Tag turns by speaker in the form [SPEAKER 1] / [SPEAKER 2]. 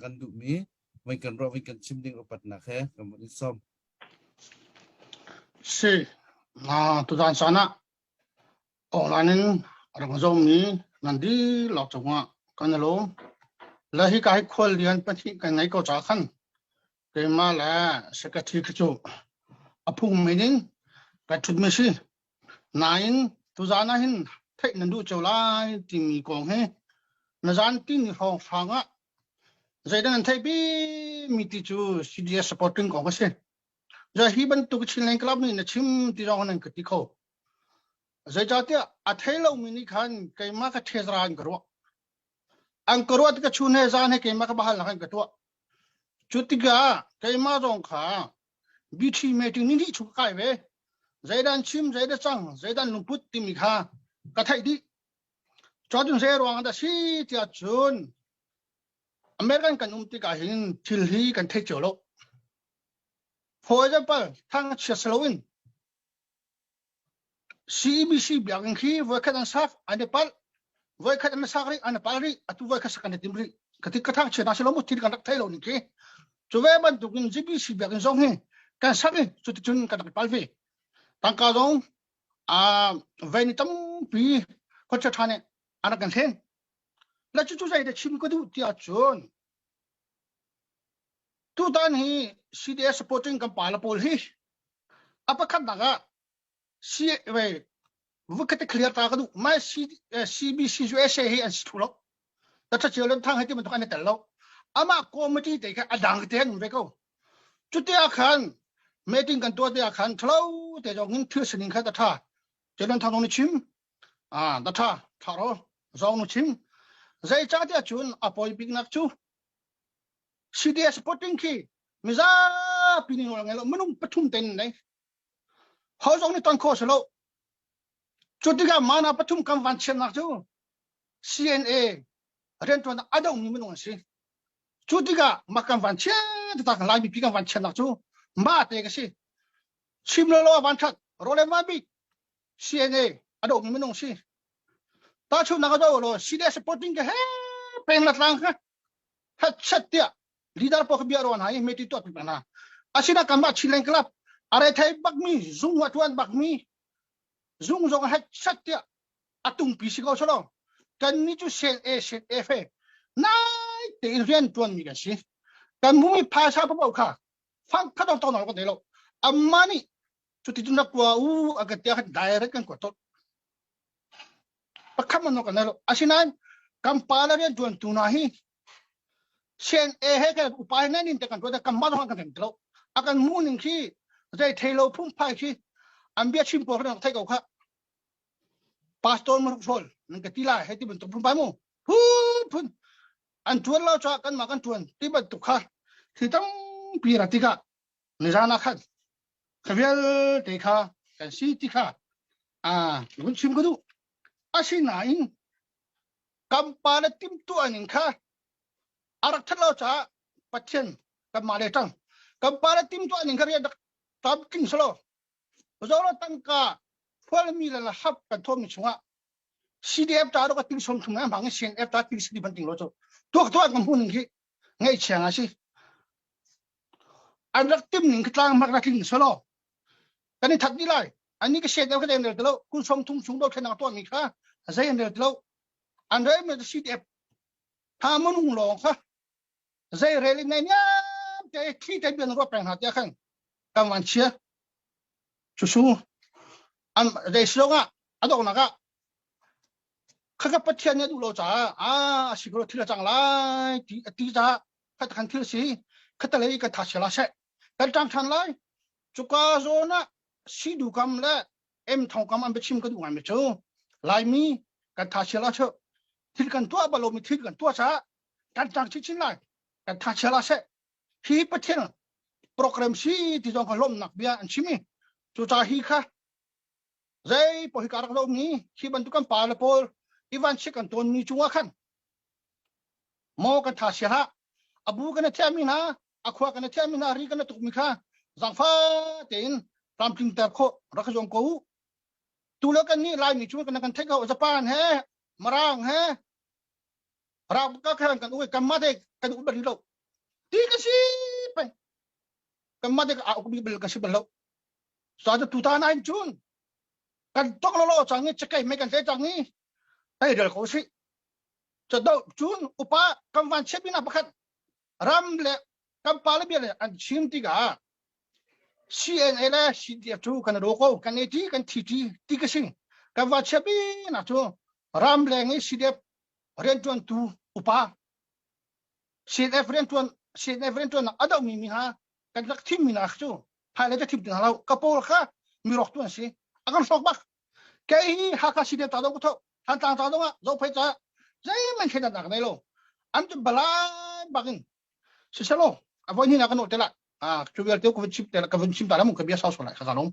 [SPEAKER 1] kan duhmi van kan ruah van kan chim ding upatnak he kan von in sawm.
[SPEAKER 2] Si, na tuzan caan ah online in rak zawmmi nan dihlak cungah kan i lawm. Le hika hi khuallian pahnih kan ngei ko caah khan keimah le secretary khi cu a phung men in kan ṭhutmi si. Nain tuzaan ah hin theih nan duh cio lai timi kong hi na zan tini hrawnghrang ah zeidah nan theih bikmi ti cu CDS supporting kong a si. Za hi bantuk Chinland Club nih na chim ti zong nan ka ti kho. Zeicahtiah a thei lomi nih khan keimah ka thezra in ka ruah. An ka ruah tikah chun he zan he keimah ka bahal nak in ka tuah. Cu tikah keimah zong kha BT meeting ni hnih chung ka kai ve. Zeidan chim, zeidah cang, zeidan lungput timi kha ka theih dih. Cun zei ruang dah si tiah cun American kan um tikah hin thil hi kan thei cio lo. For example, thang chia si loin CEBC biakinn khi voikhat an sak an i palh voikhat an sak rih an i palh rih atu voikhat sak an i tim rih ka ti ka thang chia na si lo mu thil kan rak thei lo ning khi cu ve bantukin GBC biakinn zong hi kan sak i cuticun kan rak i pal ve tangka zong a vei ni tampi khuacha ṭha nih an rak kan hlen le cucu zei dah chim ka duh tiah cun tutan hi CDS supporting kan pa la pawl hi a pakhatnak ah C wei vukhat clear ta ka duh mai C CBC USA hi an si thu lo ta tha chiao thang hai ti bantuk an tel lo ama committee te kha adang te an ve ko cuti ah khan meeting kan tuah te ah khan thlo te jong in thil sining kha ta tha chelon thang ni chim a ta tha tha ro zong nu chim zei cha te chun a poi bik nak chu CDS supporting khi mizapi nih nawl ngai lo minung pathum ten nei ho zong nih ton khawh si lo cu tikah mana pathum kan van chiatnak cu CNA riantuan a domi minung an si cu tikah mah kan van chiat tak lai mipi kan van chiatnak cu ma te ka si chim lo lo van that Roland Van Bik CNA a domi minung si ta chu nak do lo CDS supporting ke he peng la tlang kha hat tiah leader pawl kha bia ruan hna i meti tuah pi hna asina kanmah Chinland Club a rethei bakmi zung a tuan bakmi zung zong het set tiah a tungpi si ko solo kan ni cu sel A sel F he nai tein rian tuan mi kan si kan mumi phaisa papo kha fang khat dong tong kan lo amma nih cuti cun rak kua u a ka tia khan direct kan kua tot pakhat man kan lo asinain kan pa la rian tuan tu na hi CNA he kan upa he nan in te kan tuah kan mah zong kan rem lo a kan mu ning khi zei thei lo phungphai khi an bia chim pawl kan thei ko kha pastor ma hrol nan ka ti lai he ti bantuk phungphai mu phun phun an tuan lo cha kan mah kan tuan ti bantuk kha thi tampi ra tikah nizan ah khan kha vialte kha kan si ti kha a vun chim ka duh asinain kan pa le timhtuah ning kha a rak ṭhat lo caah Pathian kanmah le ṭang kan pa le timhtuah ning kha rian rak tlamtling selaw zolo tangka fualmi le lahap kan thawmi chungah CDF ta ro ka ting som thum na hmang CNF ta ting sidi ban ting lo chu tuak tuak kan hmu ning khi ngaihchia nga si an rak tim ning khi tlang mak rak tling selaw kan i that dih lai ani ka CNF ka den rel lo kun som thum chung do thlen tuah mi kha zei an rel lo an rel mi CDF tha manung lawng kha zei rel in nei niam te thli te bian ro peng ha te khan kan wan chia chu su an dei silonga adok naka khaka pathian nih a duh lo caah a si ko thil a cang lai ti a ti caah khat khan thil si khatalei kan tha sia la seh kan ṭang ṭhan lai cuka zawn ah sidu kam le em thong kam an biachim ka duh ngai mi cu laimi kan tha sia la chu thil kan tuah balo mi thil kan tuah caah kan ṭang chinchin lai kan tha chia la seh hi pathian program si ti zong kha lawmnak bia an chim i cu ca hi kha zei pawl hi ka rak lo mi hi bantuk kan pa le pawl ivan chik kan tawn mi cungah khan maw kan tha sia hlah abu kan thiam mi hna a khua kan thiam mi hna ri kan tuk mi kha zangfa tein tlamtling ter khawh rak zuam ko u tu le kan nih laimi cu kan kan theih ko Japan he Marang he rak ka khan kan ui kan ma te kan u bari lo. Ti ka si pei. Kan mah te ka uk bik ka si bal lo. Sa tu ta na in cun kan tok lo lo cang i cakei mei kan tle cang i tei del ko si. Ca do cun upa kan van chiat bina pakhat ram le kan pa le bia le an chim tikah CNA le CDF cu kan ro ko kan e ti kan thi ti ti ka sing kan va chia bina cu ram leng i CDF riantuantu upa CNF riantuan CNF riantuan a dohmi mi hna kan rak thimmi hna cu phaile ka thim ti hna lo ka pawl kha mirok tu an si a kan hrawk bak kei hi Hakha CDF ta dong ka tho Thantlang ta dong ah Zophei ca zeihmanh thleidannak nei lo an tu balai bakin siselo a voi ni na kan te la a cu vialte ka vun chim te ka vun chim ta la mu ka bia sau sau lai ka ka long.